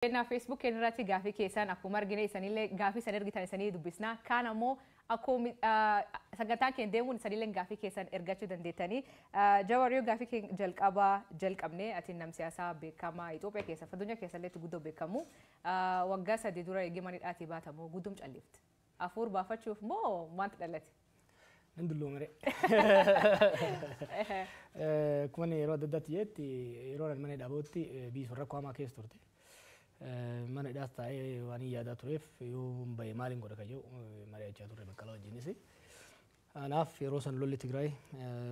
Kennaa Facebook irratti gaafii keessan akkuma argine isanillee gaafii san ergitan isanii dubbisna. Kaan ammoo akkuma sagantaan keenya deemuun isanillee gaafii keessan ergachuu dandeettanii. Jawar, yoo gaafii keenya jalqabaa jalqabne, ati nam siyaasaa beekamaa Itoophiyaa keessa, addunyaa keessa illee guddoo beekamu. Waggaa 3 dura eegee manidhaatii baatamu guddum callifte. Afuur baafachuuf moo maantu dhalate? Nan dulloomare. Akkuma yeroo adda addaatti jetti, yeroo ani mana hidhaa bahutti biyyi sun rakkoo hamaa keessa turte. Mana hidhaas taa'ee waan hin yaadaa tureef, yoo bahe maaliin godha kan jedhu mari'achaa turre Baqqalaa wajjinis. Kanaaf yeroo san lolli Tigraay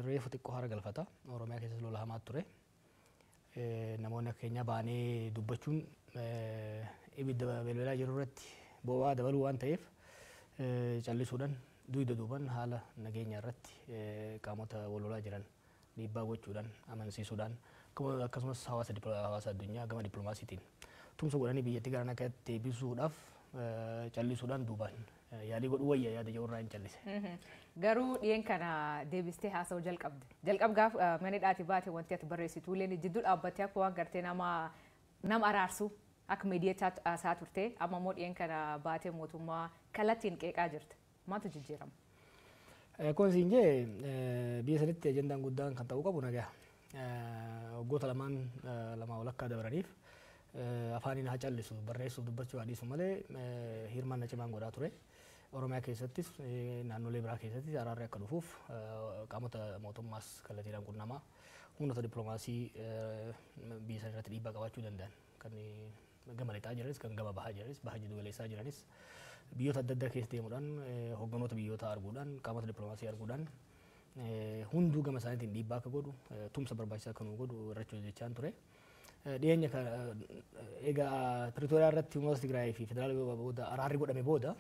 reefu xiqqoo hara galfata. Oromiyaa keessas lola hamaa ture. Namoonni akka keenyaa baanee dubbachuun ibidda belbelaa jiru irratti boba'aa dabaluu waan ta'eef, callisuudhaan dugda duuban haala nageenya irratti qaamota wal lolaa jiran dhiibbaa gochuudhaan, amansiisuudhaan, akkasumas hawaasa addunyaa gama dippiloomaasiitiin tumsa godhanii biyyattii gara nagaatti deebisuudhaaf callisuudhaan duubaan yaalii godhuu wayya yaada jedhu irraa hin callise. Garuu dhiyeen kana deebistee haasa'uu jalqabde. Jalqab gaaf mana hidhaatii baate wanti ati barreessitu illee jidduu dhaabbattee akka waan gartee nama araarsu akka miidiyaa haasaa turte. Amma immoo dhiyeen kana baatee mootummaa kallattiin qeeqaa jirta. Maaltu jijjiirama? Akkuma siin jee, biyya sanitti ajandaan guddaan kan ta'uu qabu nagaa. Waggoota lamaan lamaa walakkaa dabraniif afaaniin haa callisu, barreessuuf dubbachuu haa dhiisu malee, hirmaanna cimaan godhaa ture. Oromiyaa keessattis naannolee biraa keessattis araarri akka dhufuuf qaamota mootummaas kallattiidhaan qunnamaa, humnoota dippiloomaasii biyya sana irratti dhiibbaa qabaachuu danda'an kan gama lixaa jiranis, kan gama bahaa jiranis, baha jiddu galeessaa jiranis, biyyoota adda addaa keessa deemuudhaan, hogganoota biyyoota arguudhaan, qaamota dippiloomaasii arguudhaan, hunduu gama isaaniitiin dhiibbaa akka godhu, tumsa barbaachisaa akka nu godhu irratti hojjechaan ture. Dhiyeenya egaa Pretoria irratti humnoota Tigraay fi federaala booda araarri godhame booda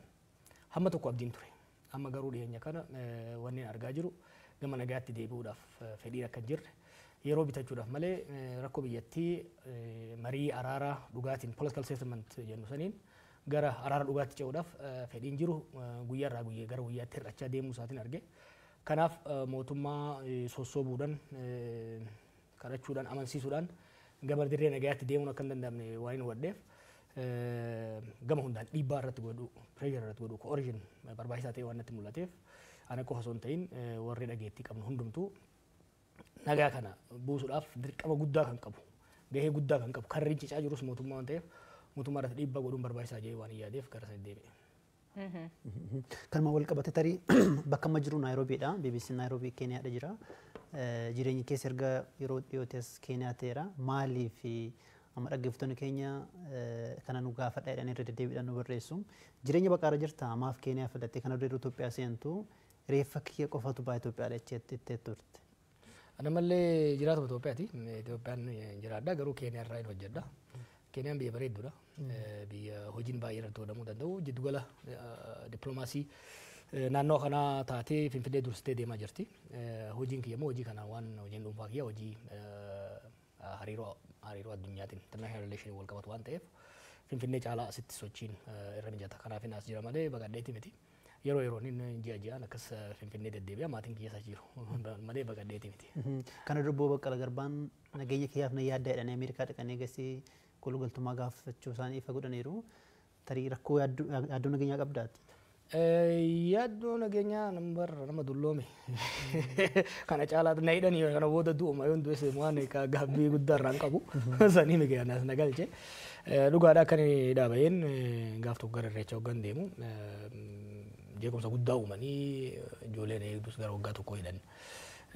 hamma tokko abdiin ture. Amma garuu dhiyeenya kana wanni argaa jiru gama nagaatti deebi'uudhaaf fedhiin akka hin jirre, yeroo bitachuudhaaf malee rakkoo biyyattii marii araaraa dhugaatiin, political settlement jennu saniin, gara araara dhugaatti ce'uudhaaf fedhiin jiru guyyaarraa guyyaa gara guyyaatti hir'achaa deemuu isaatiin arge. Kanaaf mootummaa sossoobuudhaan, kadhachuudhaan, amansiisuudhaan gama dirree nagayaatti deemuun akka hin danda'amne waan hin hubadheef, gama hundaan dhiibbaa irratti godhu, pressure irratti godhu, coercion barbaachisaa ta'e waan natti mul'ateef, ana qofa osoo hin ta'in warri dhageettii qabnu hundumtuu nagaa kana buusuudhaaf dirqama guddaa kan qabu, gahee guddaa kan qabu, kan rincicaa jirus mootummaa waan ta'eef, mootummaa irratti dhiibbaa godhuun barbaachisaa jedhee waan hin yaadeef gara sana deebi'e. Kanuma wal qabate, tarii bakka amma jiru Naayiroobiidha. BBC Naayiroobii Keeniyaadha jira. Jireenyi keessa erga yeroo dhiyootti as Keeniyaa ta'eera. Maaliif amma dhaggeeffattoonni keenya kana nu gaafadha jedhanii irra deddeebiidhaan nu barreessu. Jireenya baqaarra jirta, maaf Keeniyaa filatte? Kana dura Itoophiyaa seentu reeffa kiyya qofatu ba'a Itoophiyaadha jettee turte. Ana mallee jiraatuma Itoophiyaati. Itoophiyaan jiraadha, garuu Keeniyaa irraa hin hojjedha. Keeniyaan biyya bareedduudha. Biyya hojiin baay'ee irratti godhamuu danda'u. Jiddugala dippiloomaasii naannoo kanaa taatee Finfinnee dursitee deemaa jirti. Hojiin kiyya immoo hojii kana waan hojiin dhuunfaa kiyya hojii hariiroo addunyaatiin, international relation, wal qabatu waan ta'eef, Finfinnee caalaa asitti sochiin irra mijata. Kanaaf as jira malee baqadheeti miti. Yeroo yeroon inni ji'a ji'aan akkas Finfinnee deddeebi'a, maatiin kiyya isa jiru malee baqadheeti miti. Kana dura Obbo Baqqala Garbaan nageenya kiyyaaf na yaadda jedhanii Ameerikaa dhaqanii eegasii kolugaltummaa gaafachuu isaanii ifa godhaniiru. Tarii rakkoo yaaddoo nageenyaa qabdaati? Yaaddoo nageenyaa nama dulloome kana caalaa na hidhanii kana booda du'uma, yoon du'es waan gaabbii guddaa irraa hin qabu sanii miti as na galche. Dhugaadha, akka inni dhaaba'een gaaf tokko gara Irreecha hoggan deemu jeequmsa guddaa uumanii ijoolleen eegdus gara waggaa tokko hidhan.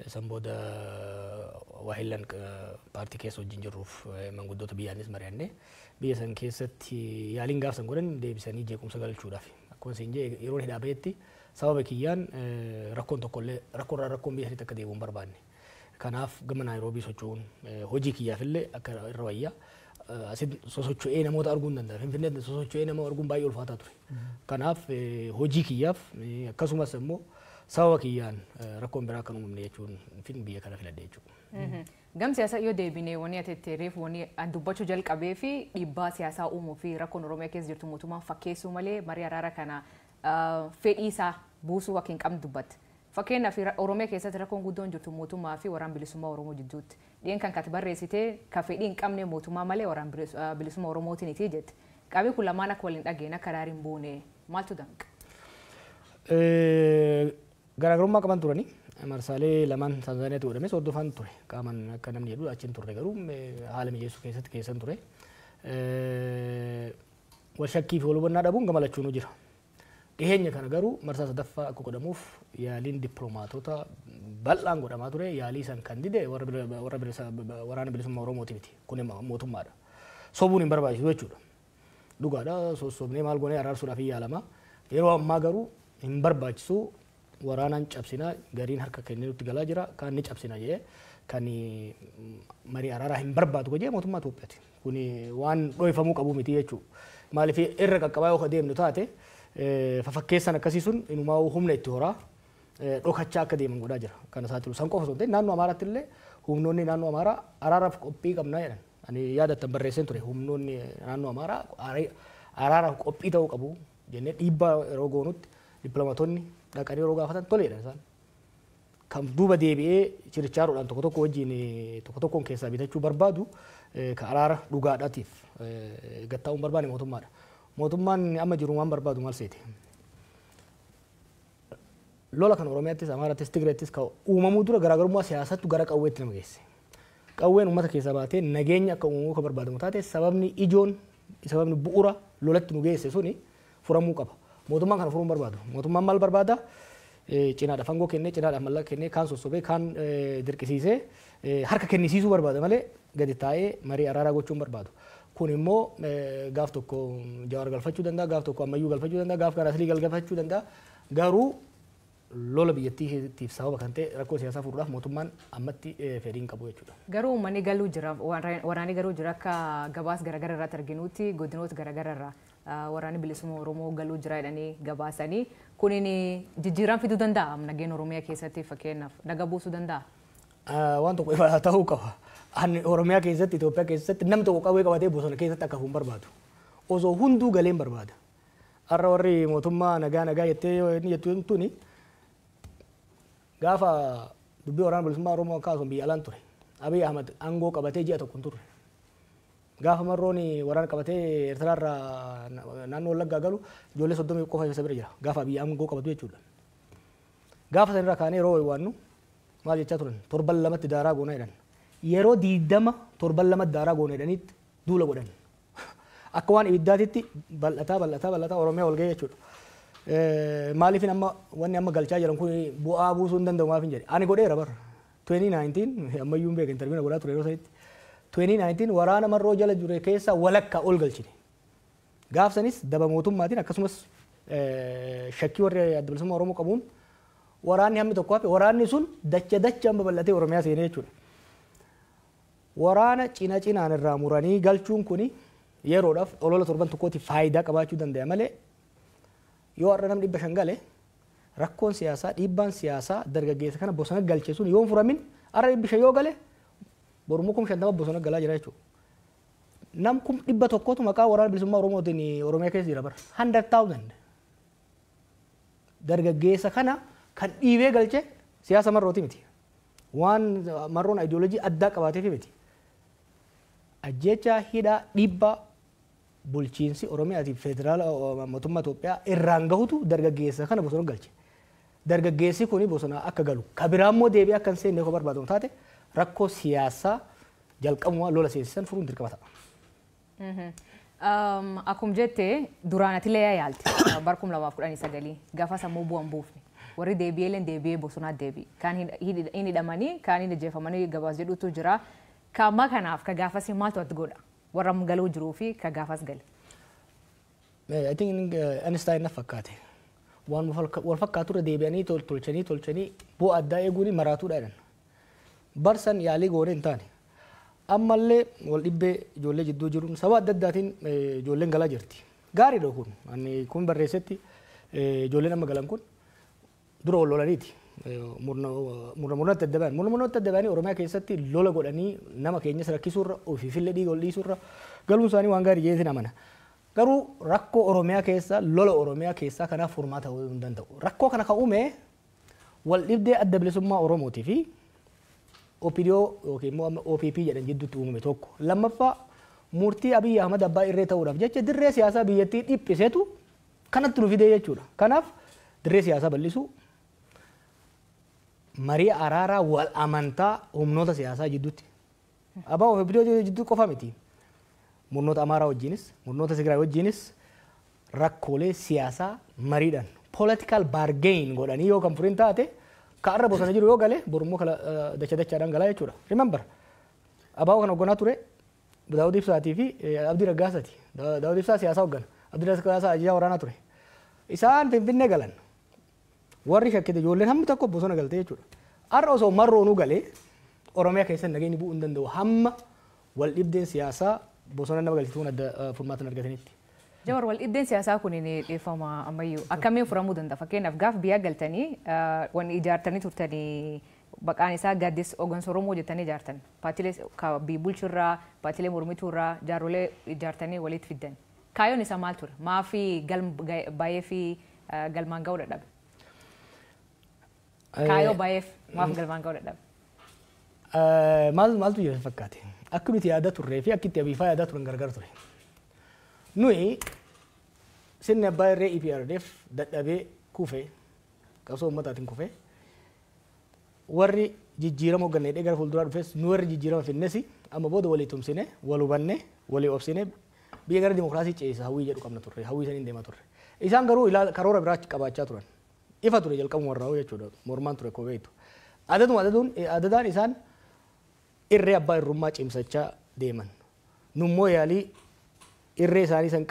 San booda waa hillan paartii keessa wajjin jirruuf manguddoota biyyaanis mari'annee, biyya san keessatti yaaliin gaaf san godhan deebisanii jeequmsa galchuudhaaf. Akkuma isin jee, yeroon hidhaa bahetti sababa kiyyaan rakkoon tokkollee, rakkoorraa rakkoon biyya sanitti akka deebi'u hin barbaanne. Kanaaf gama Naayiroobii socho'uun hojii kiyyaaf illee akka irra wayyaa. Asitti sosocho'ee namoota arguu hin danda'a. Finfinneetti sosocho'ee nama arguun baay'ee ulfaataa ture. Kanaaf hojii kiyyaaf, akkasumas immoo sababa kiyyaan rakkoon biraa akka hin uumamne jechuun fin biyya kana filadhe jechuudha. Gam siyaasaa yoo deebine, wanni ati itti reefu, wanni an dubbachuu jalqabee fi dhiibbaa siyaasaa uumuu fi rakkoon Oromiyaa keessa jirtu mootummaan fakkeessuu malee marii araara kana fedhii isaa buusuu akka hin qabne dubbatte. Fakkeenyaaf Oromiyaa keessatti rakkoon guddoon jirtu mootummaa fi waraana bilisummaa Oromoo jidduutti. Dhiin kan kati barreessitee ka fedhii hin qabne mootummaa malee waraana bilisummaa Oromootiiniti jette. Qaamni kun lamaan akka waliin dhageen akka araara hin buune maaltu danqa? Garaagarummaa qaban turani. Marsaalee lamaan Taanzaaniyaatti godhames hordofaan ture. Qaamaan akka namni jedhu achi hin turre, garuu haala mijeessuu keessatti keessan ture. Wal shakkii fi wal hubannaa dhabuun gama lachuunuu jira. Dhiheenya kana garuu marsaa sadaffaa akka godhamuuf yaaliin dippiloomaatota bal'aan godhamaa ture. Yaalii san kan dide warra waraana bilisummaa Oromooti miti. Kun mootummaadha. Sobuun hin barbaachisu jechuudha. Dhugaadha, sossobnee maal goonee araarsuudhaaf hin yaalama. Yeroo ammaa garuu hin barbaachisu, waraanaan cabsinaa, gariin harka kennee nutti galaa jira, kaan ni cabsina jedhee kan marii araaraa hin barbaadu jedhee mootummaa Itoophiyaati. Kun waan dhoofamuu qabu miti jechuudha. Maaliif irra qaqqabaa yoo deemnu taate, fafakkeessan akkasii sun inumaa humna itti horaa dhokachaa akka deeman godhaa jira. Kana saaxilu san qofa osoo hin ta'in, naannoo Amaaraatti illee humnoonni naannoo Amaaraa araaraaf qophii qabnaa jedhan. Ani yaadattan barreesseen ture, humnoonni naannoo Amaaraa araaraaf qophii ta'uu qabu jennee dhiibbaa yeroo goonutti, dippiloomaatonni dhaqanii yeroo gaafatan toleedha isaan. Kan duuba deebi'ee chirichaaroodhaan tokko tokko wajjin tokko tokkoon keessaa bitachuu barbaadu, ka araara dhugaadhaatiif gattaa'uun barbaade mootummaadha. Mootummaan amma jiru waan barbaadu maal seete? Lola kan Oromiyaattis, Amaarattis, Tigreettis kan uumamuu dura garaagarummaa siyaasattu gara qawweetti nama geesse. Qawween uummata keessaa baatee nageenya akka uumamuu kan barbaadamu taate, sababni ijoon, sababni bu'uura lolatti nu geesse suni furamuu qaba. Mootummaan kana furuu hin barbaadu. Mootummaan maal barbaada? Cinaadhaaf aangoo kennee, cinaadhaaf mallaqa kennee, kaan sossobee, kaan dirqisiisee harka kennisiisuu barbaada malee gadi taa'ee marii araaraa gochuu hin barbaadu. Kun immoo gaaf tokko Jawaar galfachuu danda'a, gaaf tokko Ammayyuu galfachuu danda'a, gaaf kan Aslii galfachuu danda'a. Garuu lola biyyattiitiif sababa kan ta'e rakkoo siyaasaa furuudhaaf mootummaan ammatti fedhii hin qabu jechuudha. Garuu uummanni galuu jira, waraanni galuu jira. Akka gabaas garaagaraa irratti arginutti, godinoota garaagaraa irraa waraanni bilisummaa Oromoo galuu jira jedhanii gabaasanii. Kunin jijjiirama fiduu danda'a nageenya Oromiyaa keessatti, fakkeenyaaf naga buusuu danda'a? Waan tokko ifa ta'uu qaba. Ani Oromiyaa keessatti, Itoophiyaa keessatti namni tokko qawwee qabatee bosona keessatti akka hafu hin barbaadu. Osoo hunduu galee hin barbaada. Har'a warri mootummaa nagaa nagaa jettee inni jettu tuni, gaafa dubbii waraana bilisummaa Oromoo kaasuun biyya alaan ture. Abiy Ahmad aangoo qabatee ji'a tokko hin turre. Gaafa Marroon waraana qabatee Eertiraarraa naannoo Wallaggaa galu, ijoollee 30 qofa isa bira jira. Gaafa Abiy aangoo qabatu jechuudha. Gaafa sanirraa kaanee yeroo waannu maal jechaa turan? Torban 2tti daaraa goona jedhan. Yeroo 20 torban 2tti daaraa goona jedhanitti duula godhan. Akka waan ibiddaatitti bal'ataa bal'ataa bal'ataa Oromiyaa wal ga'e jechuudha. Maaliif amma wanni amma galchaa jiran kun bu'aa buusuu hin danda'u maaf hin jedhe. Ani godheera bara. 2019 ammayyuu hin beekan, interview godhaa ture yeroo sanitti. 2019 waraana Marroo jala jure keessa walakkaa ol galchine. Gaafsanis daba mootummaatiin, akkasumas shakkii warri Adda Bilisummaa Oromoo qabuun waraanni hammi tokko hafe, waraanni sun dacha dachaan babal'atee Oromiyaa seenee jechuudha. Waraana cina cinaan irraa muranii galchuun kuni yeroodhaaf olola torban tokkootiif faayidaa qabaachuu danda'a malee, yoo har'a namni 500 gale, rakkoon siyaasaa, dhiibbaan siyaasaa dargaggeessa kana bosona galche sun yoo hin furamin, har'a 500 yoo gale, borummoo 50,000 bosona galaa jira jechuudha. Nam 100,000tu maqaa Waraana Bilisummaa Oromootiin Oromiyaa keessa jira bara. 100,000. Dargaggeessa kana kan dhiibee galche siyaasa Marrooti miti. Waan Marroon ideoloojii addaa qabaateef miti. Ajjeechaa, hidhaa, dhiibbaa bulchiinsi Oromiyaatiif federaala mootummaa Itoophiyaa irraan gahutu dargaggeessa kana bosona galche. Dargaggeessi kuni bosona akka galu, ka biraa immoo deebi'ee akka hin seenne yoo barbaadamu taate, rakkoo siyaasaa jalqabumaa lola seensisan furuun dirqama ta'a. Akkuma jette, duraan atilee yaalte bara 2019, gaafa sammuu bu'an buufne. Warri deebi'ee deebi'ee bosonaa deebi'e. Kaan hin hidhamanii, kaan hin ajjeefamanii gabaas jedhutu jira. Ka ammaa kanaaf ka gaafas maaltu ati godha? Warra galuu jiruu fi ka gaafas gale. I think Einstein na fakkaate. Waan wal fakkaatu irra deebi'anii tolchanii tolchanii bu'aa addaa eeguun maraatuudha jedhan. Barsan yaalii goonee hin taane. Ammallee wal dhibbee ijoollee jidduu jiruun sababa adda addaatiin ijoolleen galaa jirti. Gaariidha kun. Ani kun barreessetti, ijoolleen amma galan kun dura wal lolaniiti. Murna murnatti adda ba'an. Murna murnatti adda ba'anii Oromiyaa keessatti lola godhanii nama keenyas rakkisuurra, ofiifillee dhiiga ol dhiisuurra, galuun isaanii waan gaarii jedheetiin amana. Garuu rakkoo Oromiyaa keessa, lola Oromiyaa keessaa kanaaf furmaata ta'uu hin danda'u. Rakkoo kana kan uume Wal dhibdee Adda Bilisummaa Oromootii fi OPDO yookiin immoo OPP jedhan jidduutti uumame tokko. Lammaffaa, murtii Abiyyi Ahmad abbaa irree ta'uudhaaf jecha dirree siyaasaa biyyattii dhiphiseetu kanatti nu fidee jechuudha. Kanaaf dirree siyaasaa bal'isuu, marii araaraa wal amantaa humnoota siyaasaa jidduutti. Abbaa OPDO jidduu qofa miti. Murnoota Amaaraa wajjinis, murnoota Tigraay wajjinis rakkoolee siyaasaa mariidhaan political bargain godhanii yoo kan furin taate, ka arra bosona jiru yoo gale borummoo kala dacha dachaadhaan galaa jechuudha. Remember, ABO kan hoogganaa ture Daawud Ibsaatii fi Abdii Raggaasaati. Daawud Ibsaa siyaasaa hooggana. Abdii Raggaasaa ajajaa waraanaa ture. Isaan Finfinnee galan. Warri shakkite ijoolleen hammi tokko bosona galte jechuudha. Har'a osoo marroonuu galee Oromiyaa keessa nageenyi bu'uu hin danda'u hamma wal dhibdeen siyaasaa bosona nama galchituun adda furmaata argatanitti. Jawar, wal dhibdeen siyaasaa kun ni dhiifama ammayyuu akkamiin furamuu danda'a? Fakkeenyaaf, gaaf biyya galtanii wanni ijaartanii turtanii maqaan isaa Gaaddisa Hooggansa Oromoo jettanii ijaartan. Paartiilee biyya bulchurraa, paartiilee mormituurraa jaarrolee ijaartanii walitti fiddan. Kaayyoon isaa maal ture? Maafi galma baay'ee fi galmaan ga'uu dadhabe? Kaayyoo baay'eef maaf galmaan ga'uu dadhabe? Maal maaltu jira fakkaate? Akka nuti yaada turree fi akka itti abiifaa yaadaa turan gargar ture. Nuyi sirni abbaa irree EPRDF dadhabee kufee, qabsoo uummataatiin kufee, warri jijjiirama hoogganne gara fuulduraa dhufes, nu warri jijjiirama finnes amma booda walii tumsine, wal hubanne, walii obsine, biyya gara dimokiraasii ceesa hawwii jedhu qabna turre, hawwii saniin deemaa turre. Isaan garuu karoora biraa qabaachaa turan. Ifa ture jalqabuma warraa jechuudha, mormaan ture koo beektu. Adaduma adaduun adadaan isaan irree abbaa irrummaa cimsachaa deeman. Nummoo yaalii irree isaanii san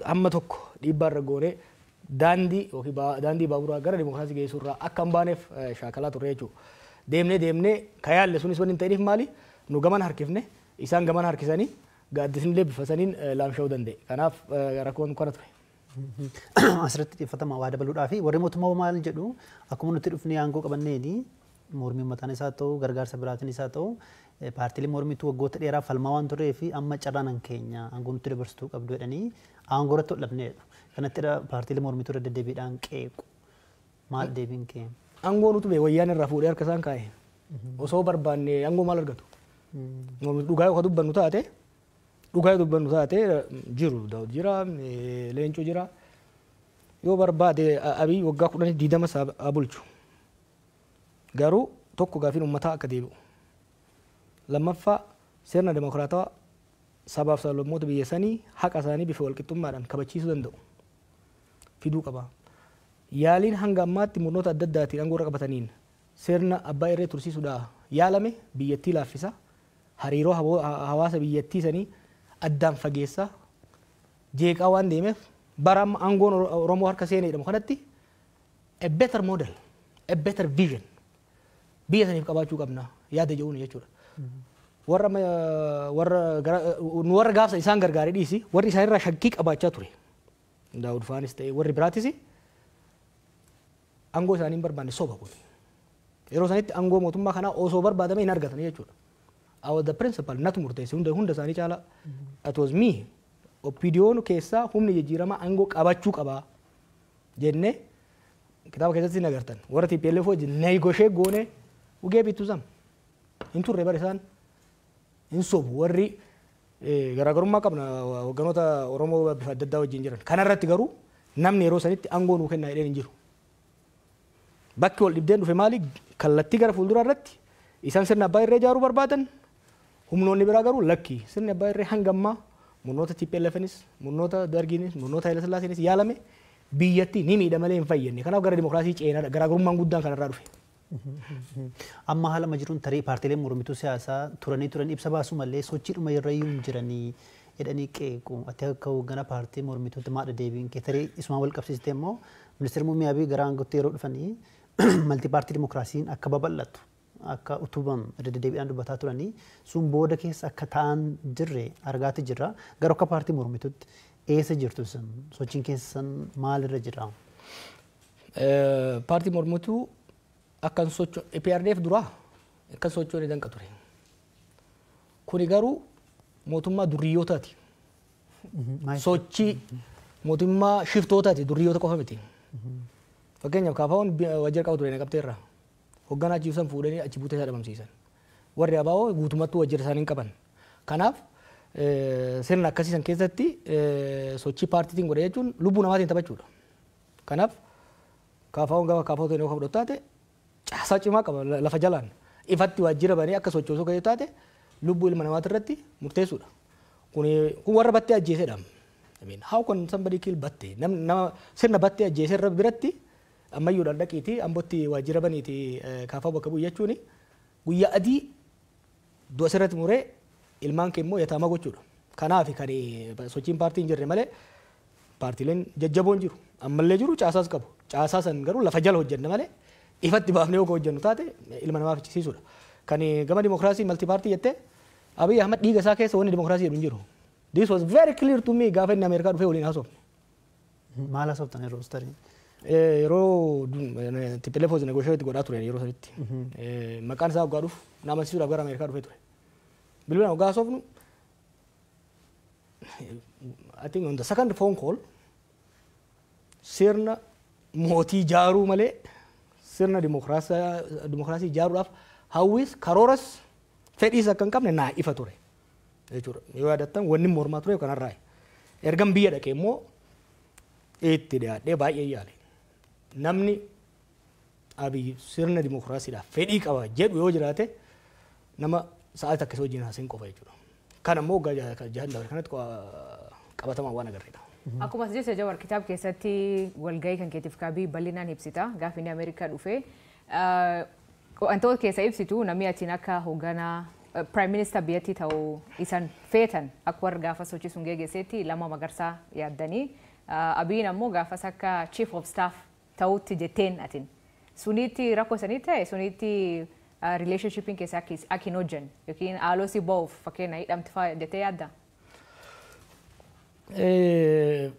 hamma tokko dhiibbaa irra goonee daandii yookiin daandii baaburaa gara dimokiraasii geessuu irraa akka hin baaneef shaakalaa turre jechuudha. Deemnee deemnee ka yaalle sunis wanni hin ta'iniif maali? Nu gaman harkifne, isaan gaman harkisanii, gaaddisni bifa saniin laamsha'uu danda'e. Kanaaf rakkoon kana ture. Asirratti xiyyeeffatama waa dabaluudhaa fi warri mootummaa maal jedhu? Akkuma nuti dhufnee aangoo qabanneeni mormii uummataan isaa ta'u, gargaarsa biraatiin isaa ta'u, paartiilee mormituu waggoota dheeraa falmaa waan turee fi amma carraan keenya aangoo nutti dabarsituu qabdu jedhanii aangoo irratti hodhamneedha. Kanatti paartiilee mormituu irra deddeebiidhaan qeequ. Maal deebiin kee? Aangoo nutu bee wayyaan irraa fuudhee harka isaan kaa'e. Osoo barbaanne aangoo maal argatu? Dhugaa yoo dubbannu taate, dhugaa yoo dubbannu taate, jiru Daawud jira, Leencoo jira. Yoo barbaade Abiy waggaa 10 20 haa bulchu. Garuu tokko, gaafiin uummataa akka deebi'u. Lammaffaa, sirna dimokiraatawaa sabaaf sablammoota biyya sanii haqa isaanii bifa walqixxummaadhaan kabachiisuu danda'u fiduu qaba. Yaaliin hanga ammaatti murnoota adda addaatiin aangoo irra qabataniin sirna abbaa irree tursiisuudhaa yaalame biyyattii laaffisa. Hariiroo hawaasa biyyattii sanii addaan fageessa jeeqaa waan deemeef, bara amma aangoon Oromoo harka seenee jedhamu kanatti a better model, a better vision biyya saniif qabaachuu qabna yaada jedhuun jechuudha. Warra warra nu warra gaafsa isaan gargaaree dhiisi, warri isaan irraa shakkii qabaachaa ture. Daawud faanis ta'e warri biraatis aangoo isaanii hin barbaanne, soba kun. Yeroo sanitti aangoo mootummaa kanaa osoo barbaadame hin argatan jechuudha. I was the principal, natu murteesse hunda hunda isaanii caala. It was me. OPDO'n keessaa humni jijjiiramaa aangoo qabachuu qabaa jennee kitaaba keessatti hin agartan. Warra TPLF wajjin negotiate goone ugee bittu sam. Hin turre bara isaan hin sobu, warri garaagarummaa qabna hogganoota Oromoo bifa adda addaa wajjin jiran. Kanarratti garuu namni yeroo sanitti aangoo nuu kennaa jedheen hin jiru. Bakki wal dhibdeen dhufe maali? Kallattii gara fuulduraa irratti isaan sirna abbaa irree ijaaruu barbaadan, humnoonni biraa garuu lakki, sirni abbaa irree hanga ammaa murnoota TPLFnis, murnoota Dargiinis, murnoota Haile Sillaaseenis yaalame biyyatti ni miidha malee hin fayyadne. Kanaaf gara dimokiraasii ceenaadha. Garaagarummaan guddaan kanarraa dhufe. Amma haala amma jiruun tarii paartiileen mormituu siyaasaa turanii turan ibsa baasuu malee sochiidhuma irra iyyuu hin jiranii jedhanii qeequ. Ati akka hoogganaa paartii mormituutti maadha deebiin kee? Tarii isumaan wal qabsiistee immoo ministeerri muummee Abiy gara aangootti yeroo dhufanii maltii paartii dimokiraasiin akka babal'atu, akka utubamu irra deddeebiidhaan dubbataa turanii, sun booda keessa akka ta'an jirre argaati jirra. Garuu akka paartii mormituutti eessa jirtu sun? Sochiin keessan maalirra jira? Paartii mormituu akkan socho EPRDF duraa akkan sochoone danqa ture. Kuni garuu mootummaa duriyyootaati. Sochii mootummaa shiftootaati, duriyyoota qofa miti. Fakkeenyaaf KFO'n waajjira qabu ture Naqamteerra. Hoogganaa achi ibsan fuudhanii achi buutee isaa dhabamsiisan. Warri ABO guutummattuu waajjira isaanii hin qaban. Kanaaf sirna akkasii san keessatti sochii paartiitiin godhe jechuun lubbuu namaatiin taphachuudha. Kanaaf KFO'n gama KFO ta'e yoo fudhatu taate, caasaa cimaa qaba lafa jalaan. Ifatti waajjira banee akka sochoosuu kan taate, lubbuu ilma namaati irratti murteessuudha. Kun warra Battee ajjeesedha. I mean, how can somebody kill Battee? Nama sirna Battee ajjeese irra biratti ammayyuudhaan dhaqiitii Ambootti waajjira baniitii KFO bakka bu'u jechuun guyyaa adii du'a sirratti muree ilmaan kee immoo yataamaa gochuudha. Kanaaf kan sochiin paartii hin jirre malee paartiileen jajjaboon jiru. Ammallee jiru, caasaas qabu. Caasaa san garuu lafa jala hojjenna malee ifatti baafnee yoo hojjennu taate ilma namaa fichisiisuudha. Kan gama dimokiraasii multi party jettee, Abiy Ahmad dhiiga isaa keessa wanni dimokiraasii jedhu hin jiru. This was very clear to me gaafa inni Ameerikaa dhufee waliin haasofne. Maal haasoftan yeroo tarii? Yeroo TPLF was negotiate godhaa ture yeroo sanitti. Maqaan isaa waggaa dhufu na amansiisuudhaaf gara Ameerikaa dhufee ture. Bilbilaan waggaa haasofnu, I think on the second phone call, sirna mootii ijaaruu malee sirna dimokiraasii ijaaruudhaaf hawwis, karooras, fedhiis akka hin qabne naa ifa ture jechuudha. Yoo yaadattan, wanni mormaa ture kanarraa. Ergan biyya dhaqee immoo itti dhiyaadhee baay'ee yaale. Namni Abiy sirna dimokiraasiidhaaf fedhii qaba jedhu yoo jiraate, nama sa'aatii akkasii wajjin haasa'in qofa jechuudha. Kan ammoo waggaa 6 dabre kanatti qabatamaan waan agarreedha. Akkuma as jette Jawar, kitaaba keessatti walgahii kan keetiif kaabii bal'inaan ibsita gaafa inni Ameerikaa dhufe. Wantoota keessa ibsitu, namni achiin akka hoogganaa Prime Minister biyyattii ta'uu isan feetan, akka warra gaafa sochii sun geggeessetti Lammaa Magarsaa yaaddanii. Abiyyiin ammoo gaafas akka Chief of Staff ta'utti jetteen atin. Sunitti rakkoo sanii ta'e, sunitti relationshipiin keessa akka hin hojjenne yookiin haaloo si ba'uuf fakkeenya hidhamti fa'aa jettee yaadda?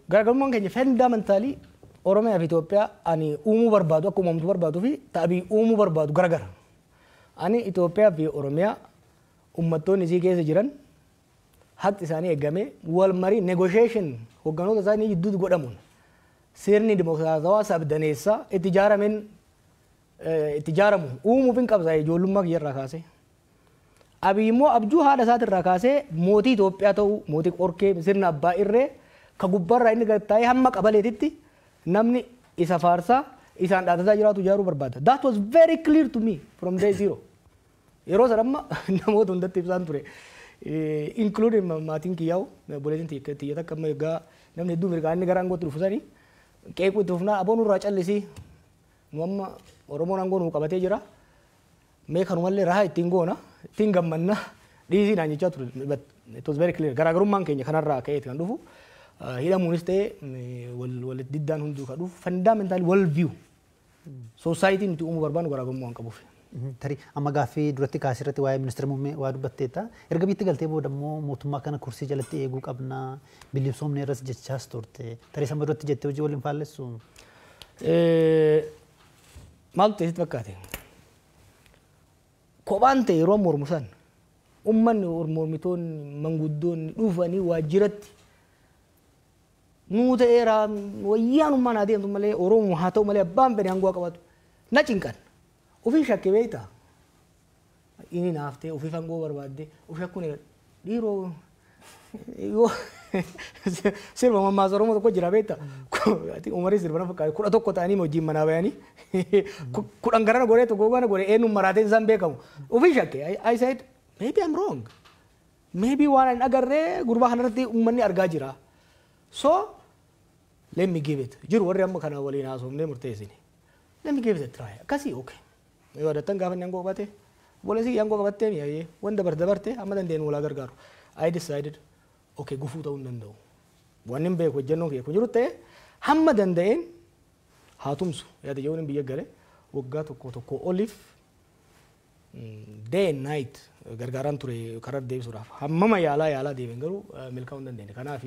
Garaagarummaan keenya fundamentally Oromiyaa fi Itoophiyaa ani uumuu barbaadu, akka uumamtu barbaaduu fi ta'abii uumuu barbaadu garagara. Ani Itoophiyaa fi Oromiyaa uummattoonni isii keessa jiran haqi isaanii eegamee, wal marii, negotiation hogganoota isaanii gidduutti godhamuun, sirni dimokiraatawaa sabdaneessaa itti ijaarameen itti ijaaramu uumuuf hin qabsa ijoollummaa kiyyarraa kaasee. Abiy immoo abjuu haadha isaatirraa kaasee mootii Itoophiyaa ta'uu, mootii qorkee, sirna abbaa irree ka gubbaarraa inni gad taa'ee hamma qabaleetitti namni isa faarsaa isaan dhaatataa jiraatu ijaaruu barbaada. That was very clear to me from day zero. Yeroo sana amma namoota hundatti ibsaan ture. Including maatiin kiyyaa'u, obboleettiin tiyya takka amma egaa namni hedduu mirgaa inni gara aangootti dhufu sanii qeequu itti fufnaa, aboon nurraa callisii, nu amma Oromoon aangoo nuu qabatee jira. Mee kanumallee rahaa ittiin goona, ittiin gammanna, dhiisii naan jechaa ture. But it was very clear. Garaagarummaan keenya kanarraa ka'eeti kan dhufu. Hidhamuunis ta'e walitti diddaan hunduu kan dhufu fundamentally world view. Society nuti uumuu barbaannu garaagarummaa waan qabuuf. Tarii amma gaaffii duratti kaasirratti waa'ee ministeera muummee waa dubbatteetta. Erga biyyatti galtee booda immoo mootummaa kana kursii jalatti eeguu qabna, bilisoomne irras jechaas turte. Tarii sama duratti jettee hojii waliin faallessu? Maaltu ta'e sitti fakkaate? Kophaan ta'e yeroo mormu san uummanni, mormitoonni, manguddoonni dhufanii waajjiratti nuu ta'eera, wayyaanummaan haa deemtu malee, Oromoo haa ta'u malee, abbaan fedhe aangoo qabatu na cinqan. Ofii shakke beektaa? Inni naaftee ofiif aangoo barbaadde of shakkuun dhiiroo yoo sirba mammaasa Oromoo tokko jira beektaa? Umarii sirba na fakkaate, 11 ta'anii hojiin manaa bayanii 10 garana godhee tokko gana godhee eenyuun maraatee isaan beekamu. Ofii shakke. I said, maybe I'm wrong. Maybe waan hin agarree gurbaa kanarratti uummanni argaa jira. So let me give it. Jiru warri amma kana waliin haasofnee murteessine. Let me give it a try. Akkasii, okay. Yoo yaadattan, gaafa inni aangoo qabate, obboleessi aangoo qabattee mi'aayee wanta dabarte dabarte amma dandeenyu walaa gargaaru. I decided, okay, gufuu ta'uu hin danda'u. Wanni hin beeku hojjennoon kiyya kun jiru ta'e hamma danda'een haa tumsu yaada jedhuun biyya gale. Waggaa tokko tokko oliif day and night gargaaraan ture karaa deebisuudhaaf. Hammama yaalaa yaalaa deebiin garuu milkaa'uu hin dandeenye. Kanaaf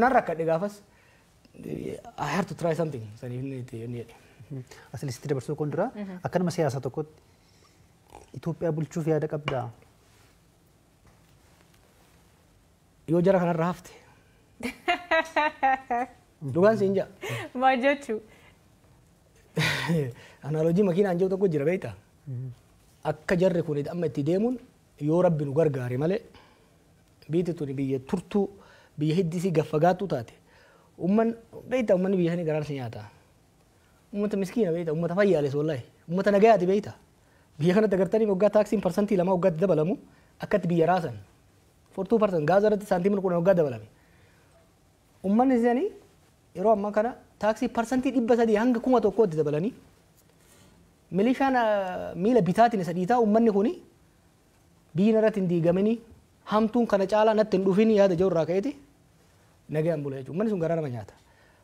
nan rakkadhe gaafas, I have to try something saniif inni jedhe. Asilitti dabarsuu kun dura, akka nama siyaasaa tokkotti Itoophiyaa bulchuuf yaada qabdaa? Yoo jara kanarra hafte. Dhugaan siin jaa. Maal jechuu? Analogy makiinaan jiru tokko jira, beektaa? Akka jarri kun amma itti deemuun, yoo Rabbi nu gargaare malee, biyyi tuni biyya turtuu, biyya hiddisii gaffagaattuu taate. Umman, beektaa, ummanni biyya sanii garaan si nyaata. Ummata miskiina, beektaa, ummata fayyaales, wallahi. Ummata nagayaati, beektaa. Biyya kanatti agartanii waggaa taaksiin 2% waggaatti dabalamu akkatti biyya raasan. For 2%, gaaza irratti saantiimii 10 waggaa dabalame. Ummanni isaanii yeroo ammaa kana taaksii 300% hanga 1000tti dabalanii, milishaan miila bitaatiin isa dhiitaa, ummanni kuni biyyi irratti hin diigamini, hamtuun kana caalaa natti hin dhufin yaada jiru irraa ka'eeti nagayaan bula jechuudha. Ummanni sun garaa nama nyaata.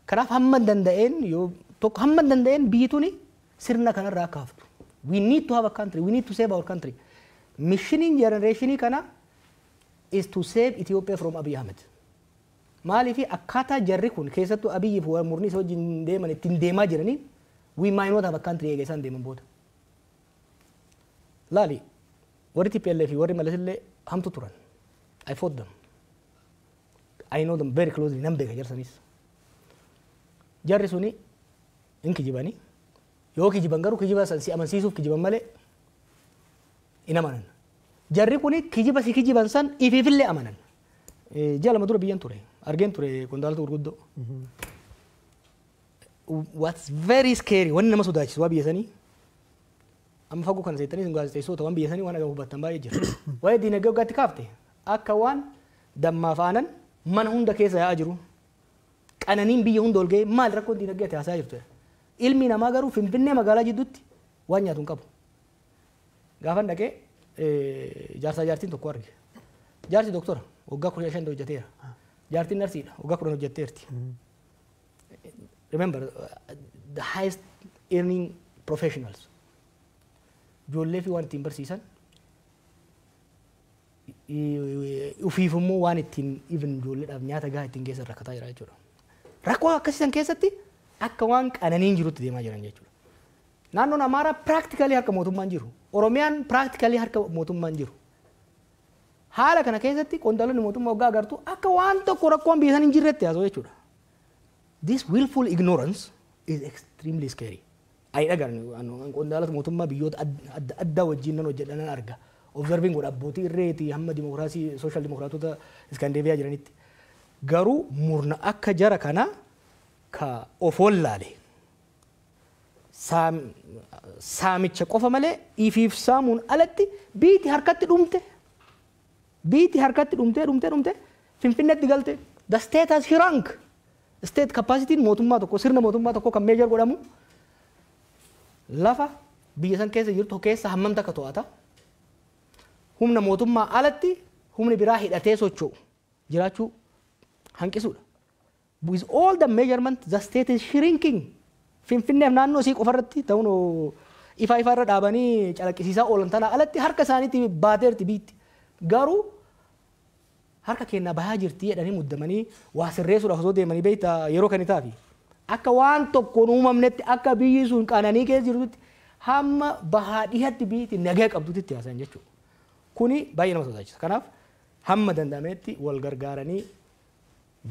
Kanaaf hamma danda'een, yoo tokko hamma danda'een, biyyi tuni sirna kanarraa akka haftu. We need to have a country. We need to save our country. Missioniin generationii kana is to save Ethiopia from Abiy Ahmed. Maaliif? Akkaataa jarri kun, keessattuu Abiyyi fi murni isa wajjin deeman, ittiin deemaa jiranii, we might not have a country eega isaan deeman booda. Laali, warri TPLF fi warri Malas illee hamtu turan. I fought them. I know them very closely. Nan beeka jarsanis. Jarri suni hin kijibanii. Yoo kijiban garuu kijiba san si amansiisuuf kijiban malee hin amanan. Jarri kuni kijiba si kijiban san ifiifillee amanan. Ji'a 2 dura biyyan ture. Argeen ture qondaalota gurguddoo. What's very scary, wanni nama sodaachisu waa biyya sanii, amma fagoo kana seettanii sun gaazexeessota waan biyya sanii waan agamu hubattan baay'ee jira. Waa'ee diinagdee waggaatti kaafte, akka waan dammaaf aanan mana hunda keessa yaa'aa jiru. Qananiin biyya hunda ol ga'ee, maal rakkoon diinagdee ati haasaa jirtu? Ilmi namaa garuu Finfinnee magaalaa jidduutti waan nyaatu hin qabu. Gaafan dhaqee jaarsaa jaartiin tokko arge. Jaarsi doktora, waggaa 15 hojjeteera. Jaartiin narsiidha, waggaa 10 hojjetteerti. Remember, the highest earning professionals. Ijoollee fi waan ittiin barsiisan, ufiif immoo waan ittiin even ijoolleedhaaf nyaata gahaa ittiin geessan rakkataa jira jechuudha. Rakkoo akkasiisan keessatti akka waan qananiin jirutti deemaa jiran jechuudha. Naannoon Amaaraa practically harka mootummaan jiru. Oromiyaan practically harka mootummaan jiru. Haala kana keessatti qondaalonni mootummaa waggaa agartu akka waan tokko rakkoon biyya san hin jirretti haasa'u jechuudha. This willful ignorance is extremely scary. Ani dhagaan qondaalota mootummaa biyyoota adda addaa wajjin nan hojjedha, nan arga. Observing godha, abbootii irreetii hamma dimokiraasii social dimokiraatota Iskaandeeviyaa jiranitti. Garuu murna akka jara kanaa ka of wallaale, saamicha qofa malee ifiif saamuun alatti, biiti harkatti dhumte, biiti harkatti dhumtee dhumtee dhumte Finfinneetti galte. The state has shrunk. State capacity mootummaa tokko, sirna mootummaa tokko kan measure godhamu lafa biyya san keessa jirtu keessa hammam takka to'ata, humna mootummaa alatti humni biraa hidhatee socho'u jiraachuu hanqisuudha. With all the measurement, the state is shrinking. Finfinneef naannoo isii qofarratti ta'uun ifaa ifaa irra dhaabanii calaqqisiisaa oolan tana alatti harka isaaniitti baateerti biitti. Garuu harka kennaa bahaa jirti jedhanii muddamanii waa sirreessuudhaaf osoo deemanii, beektaa, yeroo kan itaafi. Akka waan tokkoon uumamnetti, akka biyyi sun qananii keessa jirtutti, hamma bahaa dhihatti biyyi nagaa qabdutti itti haasayan jechuudha. Kuni baay'ee nama sodaachisa. Kanaaf hamma danda'ametti wal gargaaranii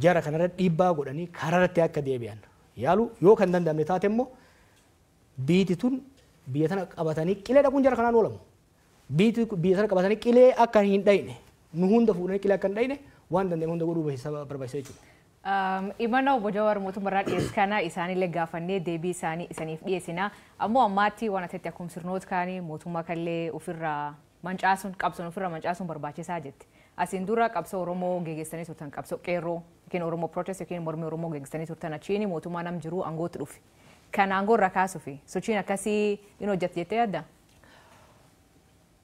jara kanarra dhiibbaa godhanii karaarratti akka deebi'an yaalu. Yoo kan danda'amne taate immoo, biyyi tun biyya tana qabatanii qilee dhaquun jara kanaan oolamu. Biyyi biyya tana qabatanii qilee akka hin dhayne, nu hunda fuudhanii qilee akka hin dhayne, waan danda'ame hunda godhuu barbaachisa jechuudha. Imana obbo Jawaar mootummaarraa dhiyeessu kana isaanillee gaafannee deebii isaanii isaniif dhiyeessina. Ammoo ammaatti waan asitti akkuma sirnoota kaanii mootummaa kallee ofirraa mancaasuun, qabsoon ofirraa mancaasuun barbaachisaa jetti. Asiin dura qabsoo Oromoo geggeessanii turtan, qabsoo qeerroo yookiin Oromoo protest yookiin mormii Oromoo geggeessanii turtan, achiin mootummaa nam jiru aangootti dhufe. Kan aangoo irraa kaasuufi sochiin akkasii hin hojjette jettee yaadda?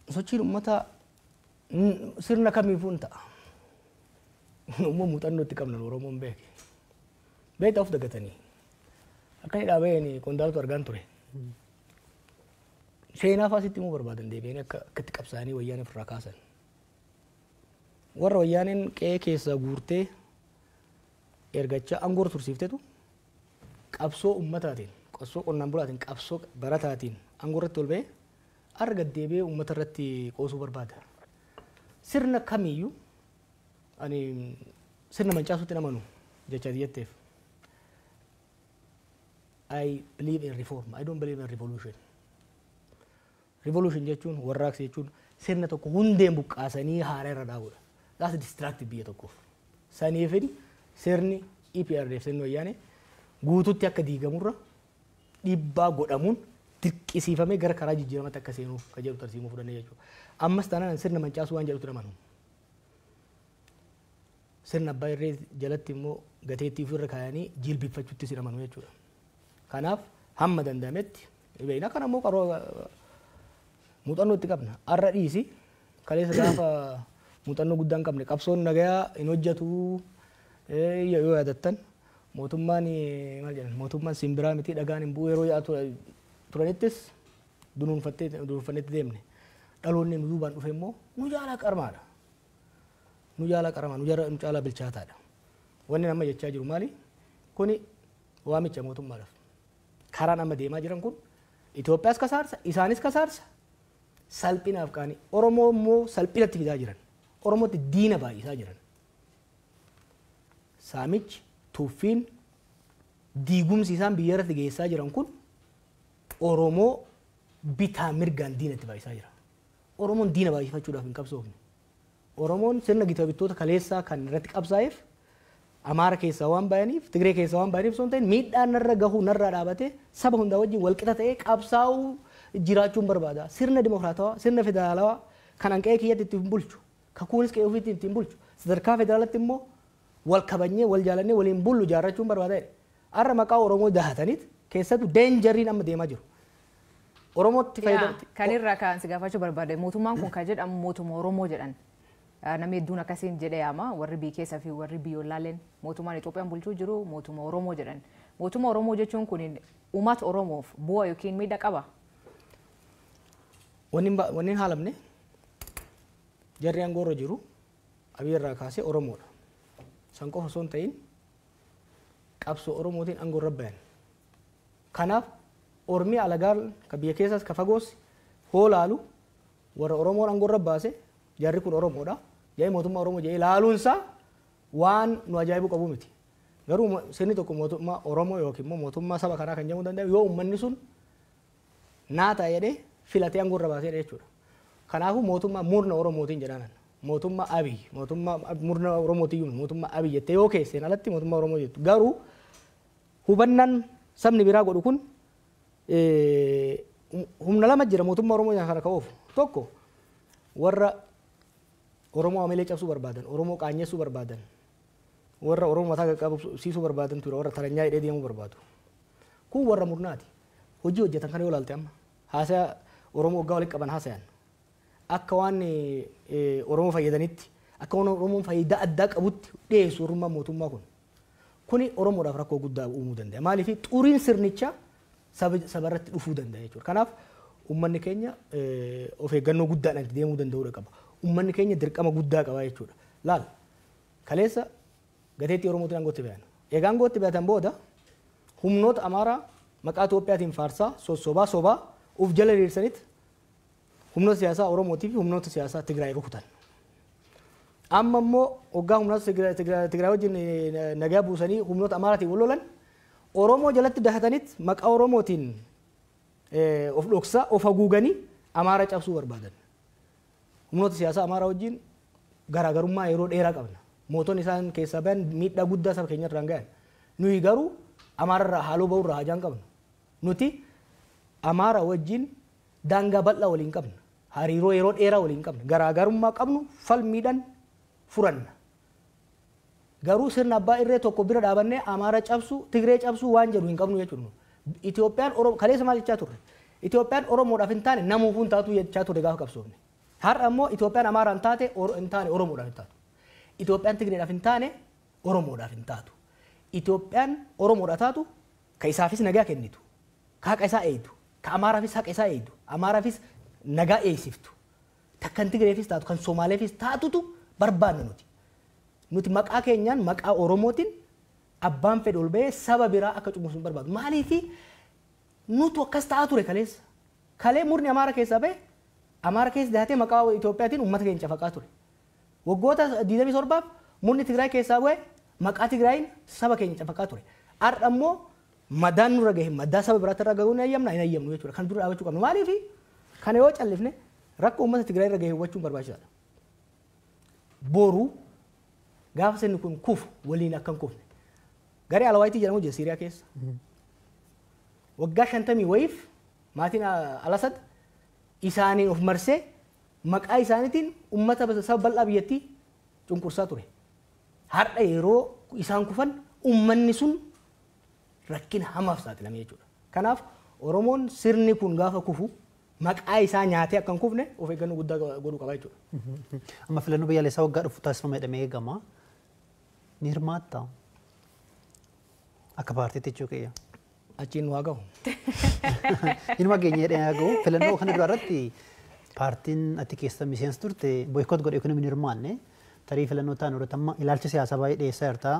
Sochiin uummataa sirna kamiifuu hin ta'a. Uumma muuxannoo itti qabnan Oromoon beeke. Beektaa, of dagatanii. Akka inni dhaabeen qondaaltu argaan ture. Seenaa fa'aa sitti himuu barbaadan, deebi'anii akka akkatti qabsaa'anii wayyaanee ofirraa kaasan. Warra wayyaaneen qe'ee keessaa guurtee ergachaa aangoo tursiiftetu qabsoo uummataatiin, qabsoo qonnaan bulaatiin, qabsoo barataatiin aangoo irratti ol ba'ee har'a gad deebi'ee uummata irratti qoosuu barbaada. Sirna kamiyyuu ani sirna mancaasuutti amanu jecha jetteef. I believe in reform. I don't believe in revolution. Revolution jechuun, warraaqsa jechuun, sirna tokko hundeen buqqaasanii haaraa irra dhaabuudha. That's destructive biyya tokkoof. Saniifin sirni EPRDF, sirni Wayyaanee guututti akka diigamurra dhiibbaa godhamuun dirqisiifamee gara karaa jijjiiramatti akka seenuuf kan jedhu tarsiimuu fudhannee jechuudha. Ammas taanaan sirna mancaasuu waan jedhutti amanu. Sirna abbaa irree jalatti immoo gateettii ofirra kaayanii jilbiffachuutti sin amanu jechuudha. Kanaaf hamma danda'ametti beekna. Kana immoo qaroo muuxannoo itti qabna. Har'a dhiisi, kaleessa gaafa muuxannoo guddaa hin qabne qabsoon nagayaa hin hojjetu yoo yaadattan, mootummaan maal jedhan, mootummaan simbiraa miti, dhagaan hin bu'u yeroo yaa'aa turanittis dunuunfattee dunuunfannetti deemne. Dhaloonni nu duubaan dhufe immoo nu jaalaa qarmaadha. Nu jaalaa qaramaa, nu caalaa bilchaataadha. Wanni amma jechaa jiru maali? Kuni waamicha mootummaadhaaf. Karaan amma deemaa jiran kun Itoophiyaas kasaarsa, isaanis kasaarsa, salphinaaf qaanii. Oromoo immoo salphinatti fidaa jiran. Oromootti diina baay'isaa jiran. Saamichi, tuffiin, diigumsi isaan biyya irratti geessaa jiran kun Oromoo bitaa mirgaan diinatti baay'isaa jira. Oromoon diina baay'ifachuudhaaf hin qabsoofne. Oromoon sirna gita bittoota kaleessaa kan irratti qabsaa'eef Amaara keessaa waan bayaniif, Tigree keessaa waan bayaniif osoo hin ta'in, miidhaan narra gahuu narraa dhaabatee saba hundaa wajjin walqixa ta'ee qabsaa'uu jiraachuun barbaada. Sirna dimokiraatawaa, sirna federaalawaa kan hanqee kiyyatti ittiin bulchu, kakuunis qe'ee ofiitti ittiin bulchu, sadarkaa federaalatti immoo wal kabajnee, wal jaalannee waliin bullu jaarrachuun barbaada jedhe. Har'a maqaa Oromoo dahataniit keessattuu dangeriin amma deemaa jiru. Oromootti fayyadamti. Kan irraa kan si gaafachuu barbaade, mootummaan kun kan jedhamu mootummaa Oromoo jedhan. Namni hedduun akkasiin jedhee yaama, warri biyya keessaa fi warri biyyoolaaleen mootummaan Itoophiyaan bulchuu jiru mootummaa Oromoo jedhan. Mootummaa Oromoo jechuun kun uummata Oromoof bu'aa yookiin miidhaa qaba? Wanni hin haalamne, jarri aangoo irra jiru Abiy irraa kaasee Oromoodha. San qofa osoo hin ta'in qabsoo Oromootiin aangoo irra bayan. Kanaaf Ormi alagaa ka biyya keessaas ka fagoos hoo laalu warra Oromoon aangoo irra baase, jarri kun Oromoodha. Jedhee mootummaa Oromoo jedhee laaluunsaa waan nu ajaa'ibuu qabu miti. Garuu sirni tokko mootummaa Oromoo yookiin immoo mootummaa saba kanaa kan jedhamuu danda'u yoo uummanni sun naa ta'a jedhee filatee aangoo irra baaseedha jechuudha. Kanaafuu mootummaa murna Oromootiin jedhanan. Mootummaa Abiy, mootummaa murna Oromootiin, mootummaa Abiy jettee yoo keesseen alatti mootummaa Oromoo jettu. Garuu hubannaan sabni biraa godhu kun humna lama jira mootummaa Oromoo kana ka'uuf. Tokko warra Oromoo amalee cabsuu barbaadan, Oromoo qaanyessuu barbaadan, warra Oromoo mataa qaqqabsiisuu barbaadan ture, warra taranyaa hidhee deemuu barbaadu. Kun warra murnaati. Hojii hojjetan kana yoo ilaalte, amma haasaya Oromoo waggaa walitti qaban haasayan. Akka waan Oromoo fayyadanitti, akka waan Oromoon faayidaa addaa qabutti dhiyeessu warrummaa mootummaa kun. Kuni Oromoodhaaf rakkoo guddaa uumuu danda'a. Maaliif? Xuriin sirnichaa saba irratti dhufuu danda'a jechuudha. Kanaaf uummanni keenya of eeggannoo guddaadhaan itti deemuu danda'uudha qaba. Uummanni keenya dirqama guddaa qaba jechuudha. Laal, kaleessa gateettii Oromootiin aangootti bayan. Egaa aangootti bayatan booda humnoota Amaaraa maqaa Itoophiyaatiin faarsaa sossobaa sobaa uf jala hiriirsanitti humnoota siyaasaa Oromootii fi humnoota siyaasaa Tigraay rukutan. Amma immoo waggaa humnoota Tigraay wajjin nagaa buusanii humnoota Amaaraatiin wal lolan, Oromoo jalatti dahatanitti maqaa Oromootiin of dhoksaa of haguuganii Amaara cabsuu barbaadan. Humnoota siyaasaa Amaaraa wajjin garaagarummaa yeroo dheeraa qabna. Mootonni isaan keessaa bayan miidhaa guddaa saba keenya irraan gahan. Nuyi garuu Amaararraa haaloo bahurraa hajaan qabnu. Nuti Amaara wajjin daangaa bal'aa waliin qabna. Hariiroo yeroo dheeraa waliin qabna. Garaagarummaa qabnu falmiidhaan furanna. Garuu sirna abbaa irree tokko bira dhaabannee Amaara cabsuu, Tigree cabsuu waan jedhu hin qabnu jechuudha. Itoophiyaan Oromoo kaleessa maal jechaa turre? Itoophiyaan Oromoodhaaf hin taane namuufuu hin taatu jechaa turre gaafa qabsoofne. Har'a immoo Itoophiyaan Amaaraan taate hin taane Oromoodhaaf hin taatu. Itoophiyaan Tigreedhaaf hin taane Oromoodhaaf hin taatu. Itoophiyaan Oromoodhaaf taatu ka isaafis nagaa kennitu, ka haqa isaa eegdu, ka Amaaraafis haqa isaa eegdu, Amaaraafis nagaa eegsiftu, kan Tigreefis taatu, kan Somaaleefis taatutu barbaanna nuti. Nuti maqaa keenyaan, maqaa Oromootiin abbaan fedhe ol bahee saba biraa akka cunqursu hin barbaadu. Maaliifi? Nutu akkas ta'aa ture kaleessa. Kalee murni Amaara keessaa bahe Amaara keessa dahatee maqaa Itoophiyaatiin uummata keenya cafaqaa ture. Waggoota 27 murni Tigraay keessaa bu'e maqaa Tigraayin saba keenya cafaqaa ture. Har'a immoo Madaan nurra gahe madaa saba biraatti irra gahuu hin ayyamna hin ayyamnu jechuudha. Kan dura dhaabachuu qabnu. Maaliif kana yoo callifne rakkoo uummata Tigraay irra gahe hubachuun barbaachisaadha. Boru gaafa sirni kun kufu waliin akka hin kufne. Garee Alawaayitii jedhamu jira Siiriyaa keessa. Waggaa 50 wayiif maatiin Alasad isaaniin of marsee maqaa isaaniitiin uummata saba bal'aa biyyattii cunqursaa ture. Har'a yeroo isaan kufan uummanni sun rakkina hamaaf saaxilame jechuudha. Kanaaf Oromoon sirni kun gaafa kufu maqaa isaa nyaatee akka hin kufne of eeggannoo guddaa godhuu qaba jechuudha. Amma filannoo biyyaalessaa waggaa dhufu taasifama jedhamee eegama. Ni hirmaattaa? Akka paartiitti jechuu kiyya. Achiin nu haa gahu. Inuma geenye jedhee haa gahu. Filannoo kana dura irratti paartiin ati keessa miseensa turte boycott godhe yookiin hin hirmaanne. Tarii filannoo ta'an irratti amma ilaalcha siyaasaa baay'ee dhiyeessaa jirta.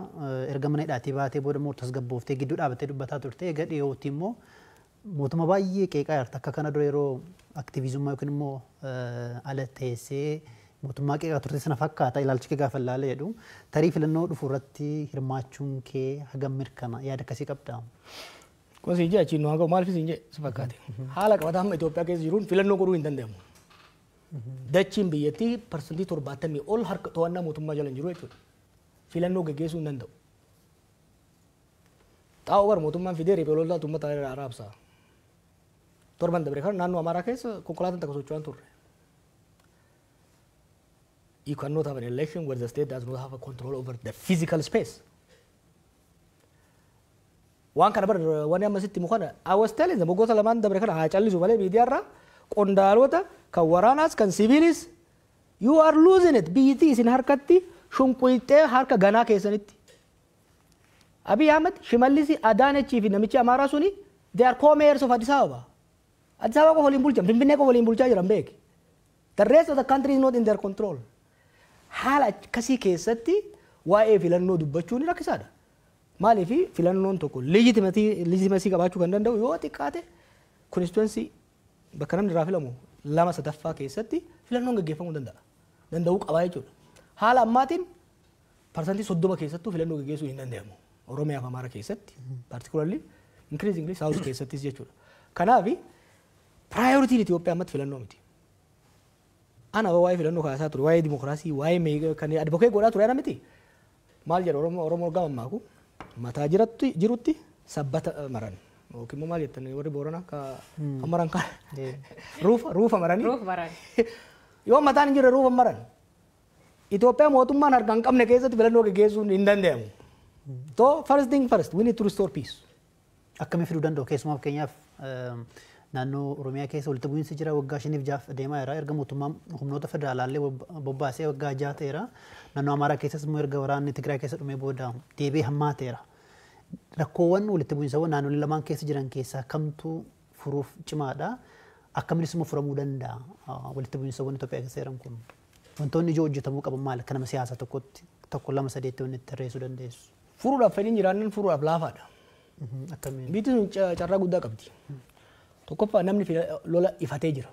Erga mana hidhaatii baatee booda immoo tasgabbooftee gidduu dhaabattee dubbataa turte. Egaa dhiyootti immoo mootummaa baay'ee qeeqaa jirta. Akka kana dura yeroo aktiivizummaa yookiin immoo ala teessee mootummaa qeeqaa turte sana fakkaata ilaalchi kee gaafa ilaala jedhu. Tarii filannoo dhufu irratti hirmaachuun kee hagam mirkana yaada akkasii qabdaa? Kun siin jee achiin nu haa gahu maaliif siin jee si fakkaate. Haala qabataa amma Itoophiyaa keessa jiruun filannoo godhuu hin danda'amu. Dachiin biyyattii 70% ol harka to'annaa mootummaa jala hin jiru jechuudha. Filannoo gaggeessuu hin danda'u. Xaa'oo bar mootummaan fidee riphee loltoota uummata irraa araabsa. Torban dabre kana naannoo Amaaraa keessa konkolaataan takka socho'aa hin turre. You cannot have an election where the state does not have a control over the physical space. Waan kana bar wanni amma sitti himu kana I was telling them waggoota lamaan dabre kana haa callisu malee miidiyaa irraa qondaalota kan waraanaas kan siviilis you are losing it biyyittii isin harkatti shunquyxee harka ganaa keessanitti. Abiy Ahmed, Shimallisi, Adaanechii fi namichi Amaaraa suni they are co-mayors of Addis Ababa. Addis Ababa qofa waliin bulchan, Finfinnee qofa waliin bulchaa jiran beeki. The rest of the country is not in their control. Haala akkasii keessatti waa'ee filannoo dubbachuun rakkisaadha. Maaliif filannoon tokko legitimacy qabaachuu kan danda'u yoo xiqqaate constituency bakka namni irraa filamu 2/3 keessatti filannoon gaggeeffamuu danda'a. Danda'uu qabaa jechuudha. Haala ammaatiin 30% keessattuu filannoo gaggeessuu hin danda'amu. Oromiyaa fi Amaara keessatti particularly increasingly South keessattis jechuudha. Kanaaf priorityin Itoophiyaa ammatti filannoo miti. Ana waa'ee filannoo kaasaa ture, waa'ee dimokiraasii, waa'ee kan advocate godhaa ture ana miti. Maal jedha Oromoo Oromoo gama ammaaku mataa jirutti sabbata maran. Yookiin immoo maal jettan warri Booranaa ka maran kan ruufa maranii. Ruufa maran. Yoo mataan hin jirre ruufa maran. Itoophiyaa mootummaan harka hin qabne keessatti filannoo gaggeessuun hin danda'amu. So first thing first, we need to restore peace. Akkamii fiduu danda'u keessumaa fakkeenyaaf naannoo Oromiyaa keessa walitti bu'iinsi jira waggaa 5-6 deemaa jira. Erga mootummaan humnoota federaalaallee bobbaasee waggaa 6 ta'eera. Naannoo Amaaraa keessas immoo erga waraanni Tigraay keessa dhumee booda deebi'ee hammaateera. Rakkoowwan walitti bu'iinsawwan naannolee lamaan keessa jiran keessaa kamtu furuuf cimaadha? Akkaminis immoo furamuu danda'a walitti bu'iinsawwan Itoophiyaa keessa jiran kun? Wantoonni ijoo hojjetamuu qaban maali? Akka nama siyaasaa tokkotti 1 2 3 wanni itti tarreessuu dandeessu. Furuudhaaf fedhiin jiraannan furuudhaaf laafaadha. Akkamiin? Biyyi sun carraa guddaa qabdi. Tokkoffaa namni lola ifatee jira.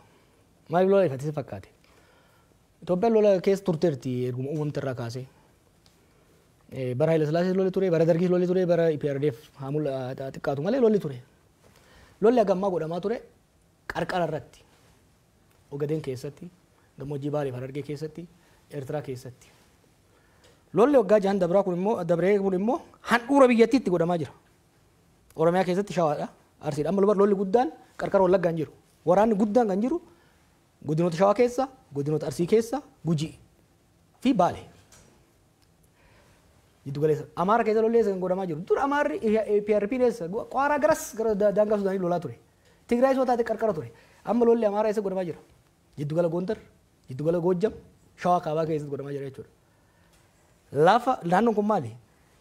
Maaliif lola ifatee si fakkaate? Itoophiyaan lola keessa turteerti erguma uumamte irraa kaasee. Bara Haayile Sillaasee lolli ture, bara Dargii lolli ture, bara EPRDF haa xiqqaatu malee lolli ture. Lolli hagammaa godhamaa ture qarqara irratti. Ogadeen keessatti, gammoojjii Baalee fi Harargee keessatti, Eertiraa keessatti. Lolli waggaa 6 dabraa kun immoo dabree kun immoo handhuura biyyattiitti godhamaa jira. Oromiyaa keessatti Shawaadha, Arsiidha. Amma lolli guddaan qarqara Wallaggaa hin jiru. Waraanni guddaan kan jiru godinoota Shawaa keessa, godinoota Arsii keessa, Gujii fi Baalee. Giddu galeessa. Amaara keessa lolli eessa kan godhamaa jiru. Dur Amaarri PRP eessa qaaraa garas gara daangaa Sudaanii lolaa ture. Tigraay soo taate qarqara ture. Amma lolli Amaaraa eessa godhamaa jira? Giddu gala Gondar, giddu gala Goojjam, Shawaa kaabaa keessatti godhamaa jira jechuudha. Lafa naannoon kun maali?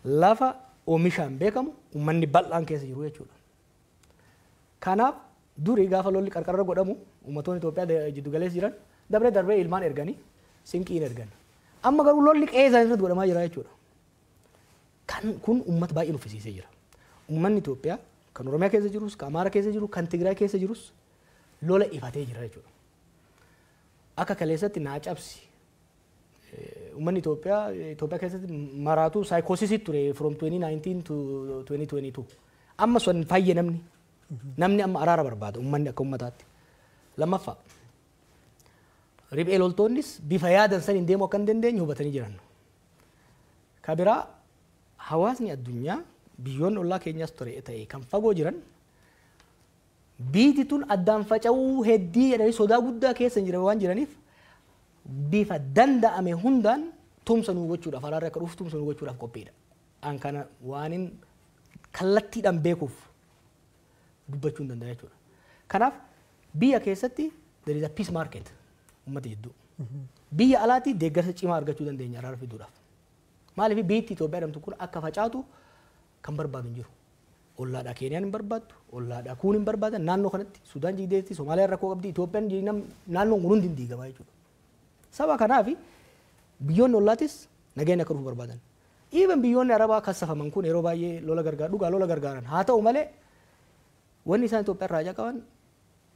Lafa oomishaan beekamu uummanni bal'aan keessa jiru jechuudha. Kanaaf durii gaafa lolli qarqarra godhamu uummattoonni Itoophiyaa jiddu galeessa jiran dabree darbee ilmaan erganii sinqiin ergan. Amma garuu lolli qe'ee isaanii irratti godhamaa jira jechuudha. Kan kun uummata baay'ee nuffisiisee jira. Uummanni Itoophiyaa kan Oromiyaa keessa jirus, kan Amaara keessa jiru, kan Tigraay keessa jirus lola ifatee jira jechuudha. Akka kaleessatti naa cabsi. Uummanni Itoophiyaa Itoophiyaa keessatti maraatu saayikoosisii ture from 2019 to 2022. Amma sun fayyee namni. Namni amma araara barbaada uummanni akka uummataatti. Lammaffaa, riphee loltoonnis bifa yaadan saniin deemuu akka hin dandeenye hubatanii jiran. Ka biraa, hawaasni addunyaa, biyyoonni ollaa keenyas ture ta'e kan fagoo jiran, biiti tun addaan faca'uu heddii jedhanii sodaa guddaa keessa jiran waan jiraniif, bifa danda'ame hundaan tumsa nuu gochuudhaaf, araarri akka dhufu tumsa nuu gochuudhaaf qophiidha. An kana waanin kallattiidhaan beekuuf dubbachuu hin danda'a jechuudha. Kanaaf biyya keessatti there is a peace market uummata jidduu. Biyya alaatti deeggarsa cimaa argachuu dandeenya araara fiduudhaaf. Maaliif biyyi Itoophiyaa jedhamtu kun akka facaatu kan barbaadu hin jiru. Ollaadhaa Keeniyaan hin barbaaddu, ollaadhaa kuun hin barbaadan, naannoo kanatti Sudaan jigdeetti, Somaaliyaan rakkoo qabdi, Itoophiyaan naannoon kun hundi hin diigamaa jechuudha. Saba kanaaf biyyoonni ollaatis nageenya akka dhufu barbaadan. Even biyyoonni Arabaa kassafaman kun yeroo baay'ee lola gargaaru, dhugaa lola gargaaran. Haa ta'u malee wanni isaan Itoophiyaa irraa haja qaban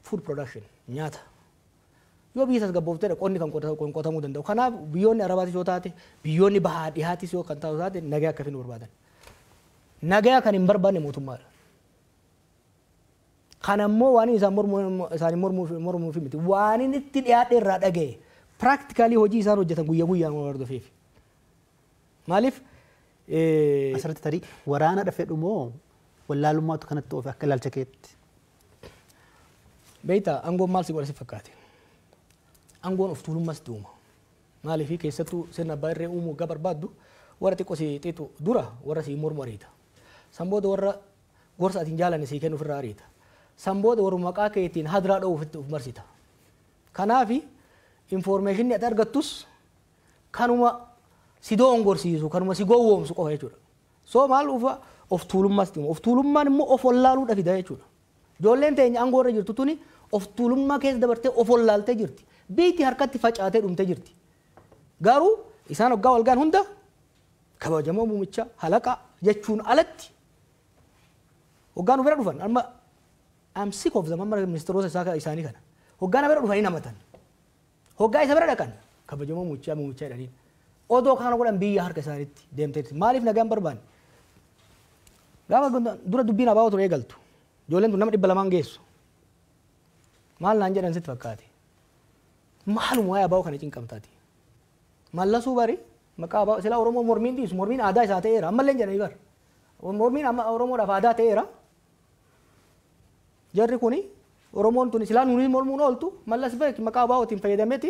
food production, nyaata. Yoo biyya tasgabboofteedha qonni kan qotamuu danda'u. Kanaaf biyyoonni Arabaatis yoo taate, biyyoonni bahaa dhihaatis yoo kan taatu taate, nagaa akka finnu barbaadan. Nagaa kan hin barbaanne mootummaadha. Kan ammoo waan isaan isaanii mormuuf miti. Waan inni itti dhiyaadhe irraa dhaga'e. Practically hojii isaan hojjetan guyyaa guyyaan waan hordofeef. Maaliif? Asirratti tarii waraana dhafedhu moo wallaalummaatu kanatti oofe akka ilaalcha keetti? Beektaa, aangoon maal si godha si fakkaate? Aangoon of tuulummas itti uuma. Maaliif keessattuu sirna abbaa irree uumuu waggaa barbaaddu, warra xiqqoo si xiixu dura warra si mormu ariita. San booda warra gorsa ati hin jaalanne sii kennu ofirraa ariita. San booda warra maqaa keetiin hadiraa dha'uuf itti of marsita. Kanaafi informationni ati argattus kanuma si doongorsiisu, kanuma si gowwoomsu qofa jechuudha. So maal ufa, of tuulummaas itti uuma. Of tuulummaan immoo of wallaaluudha fida jechuudha. Ijoolleen teenya aangoo irra jirtu tuni of tuulummaa keessa dabartee of wallaaltee jirti. Biyyi harkatti facaatee dhumtee jirti. Garuu isaan hoggaa walgaan hunda kabajamoo muumicha halaqa jechuun alatti hoggaa nu bira dhufan, amma I'm sick of them, amma ministeerota isaanii kana hoggaa na bira dhufanii namatan, hoggaa isa bira dhaqan kabajamoo muumichaa muumichaa jedhaniin. Odoo kana godhan biyya harka isaaniitti deemteetti. Maaliif nagaan barbaanne? Gaafa dura dubbiin abaa'oo ture eegaltu, ijoolleen tun nama 200 geessu. Maal naan jedhan sitti fakkaate? Maaluma waa'ee abaa'oo kana cinqamtaati? Mallasuu bari maqaa abaa'oo silaa Oromoo mormiin dhiisu, mormiin aadaa isaa ta'eera ammallee jedhanii bar. Mormiin amma Oromoodhaaf aadaa ta'eera. Jarri kuni Oromoon tuni silaa nuuni mormuun ooltu, Mallas beek maqaa abaa'ootiin fayyadameeti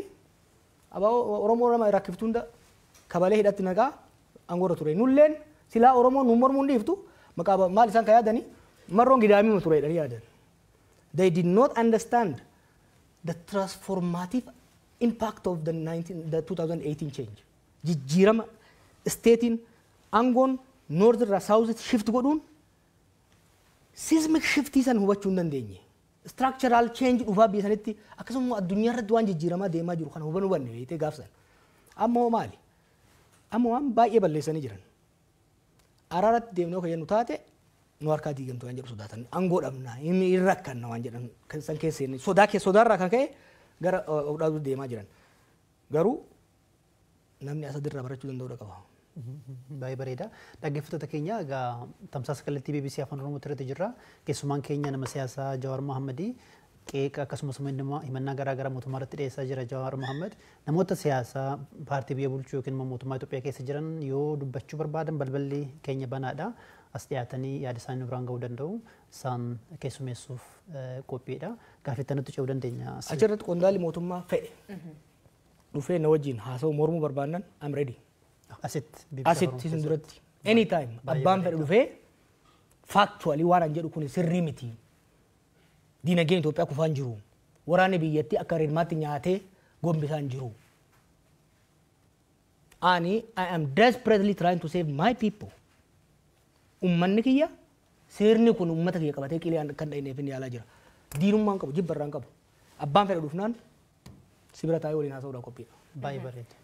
abaa'oo Oromoo nama rakkiftu hunda kabalee hidhatti naqaa aangoorra ture. Nulleen silaa Oromoon nu mormuun dhiiftu maqaa maal isaan kan yaadanii marroon gidaamii ture jedhanii yaadan. They did not understand the transformative impact of the 2018 change. Jijjiirama stateiin aangoon north irraa south shift godhuun seismic shiftii san hubachuu hin dandeenye. Structural change dhufaa biyya sanitti, akkasuma addunyaa irratti waan jijjiiramaa deemaa jiru kana hubanuu hubanne beektee gaafsan. Amma hoo maali? Amma waan baay'ee balleessanii jiran. Araaratti deemnee kan jennu taate nu harkaa diigamtu waan jedhu sodaatan, aangoo dhabna, hin rakkanna waan jedhan san keessa sodaa sodaarraa kan ka'e gara of dhaabuutti deemaa jiran. Garuu namni asadirraa barachuu danda'uu qaba. Baay'ee bareeda. Dhaggeeffattoota keenya, egaa tamsaasa kallattii BBC Afaan Oromoo irratti jirra. Keessumaan keenya nama siyaasaa Jawaar Mohammadii qeeqa akkasumas himannaa garaa garaa mootummaa irratti dhiyeessaa jira Jawaar Mohammad. Namoota siyaasaa paartii biyya bulchuu yookiin immoo mootummaa Itoophiyaa keessa jiran yoo dubbachuu barbaadan balballi keenya banaadha. As dhiyaatanii yaada isaanii biraan gahuu danda'u. Isaan keessummeessuuf qophiidha. Gaaffii nutti ce'uu dandeenya. Achirratti qondaalli mootummaa fedhe dhufee na wajjin haasa'u mormuu barbaannan, I'm ready. Asitti. Asitti isin duratti. Anytime abbaan fedhe dhufee factually waan an jedhu kun sirrii miti. Diinagdeen Itoophiyaa kufaa hin jiru. Waraanni biyyattii akka reedmaatti nyaatee gombisaa hin jiru. Ani I am desperately trying to save my people. Ummanni kiyya, seerni kun ummata kiyya qabatee qilee kan dhahineef inni yaalaa jira. Diinummaan qabu, jibba irraan qabu. Abbaan fedhe dhufnaan si bira taa'ee waliin haasa'uudhaaf qophiidha. Baay'ee bareeda.